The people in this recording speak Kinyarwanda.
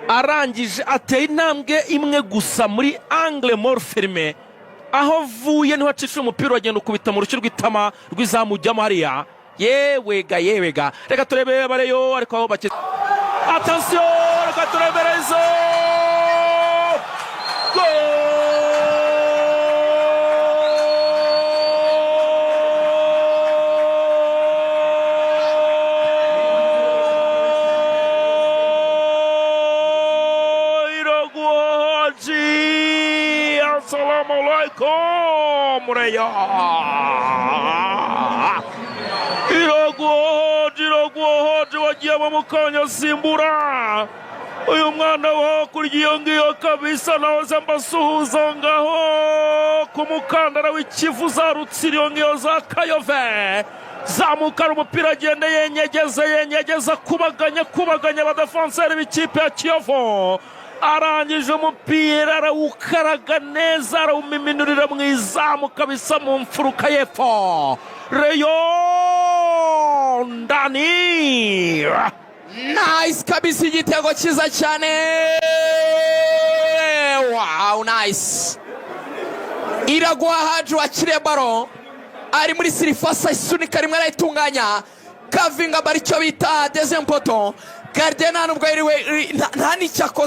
Arangije ateye intambwe imwe gusa muri angle mort fermé, aho avuye niho acisha umupira, uragenda ukubita mu rushyi rw'itama rw'izamu, ujyamo hariya. Yewega, yewega, reka turebe bareyo, ariko aho bakize. Attention, reka turebe rezo. Goal! Iraguha. Assalamu alaikum, Reyo. Iraguha, Iraguha, wagiyemo mu kanya simbura uyu mwana wo hakurya iyo ngiyo kabisa. Nahoze mbasuhuza ngaho ku mukandara w'Ikivu, za Rutsiro iyo ngiyo, za Kayove. Zamukana umupira, agenda yenyegeza, yenyegeza, kubaganya, kubaganya abadefanseri b'ikipe ya Kiyovu. Arangije umupira arawukaraga neza, arawumiminurira mu izamu kabisa, mu mfuruka y'epfo. Reyo ndani. Nice kabisa, igitego cyiza cyane. Wow, nice. Iraguha Haji wakiriye ballon ari muri surface, isunika rimwe, arayitunganya, kavinga bari icyo bita deuxième poteau. Gardien nta nubwo yiriwe, nta n'icyo akoze.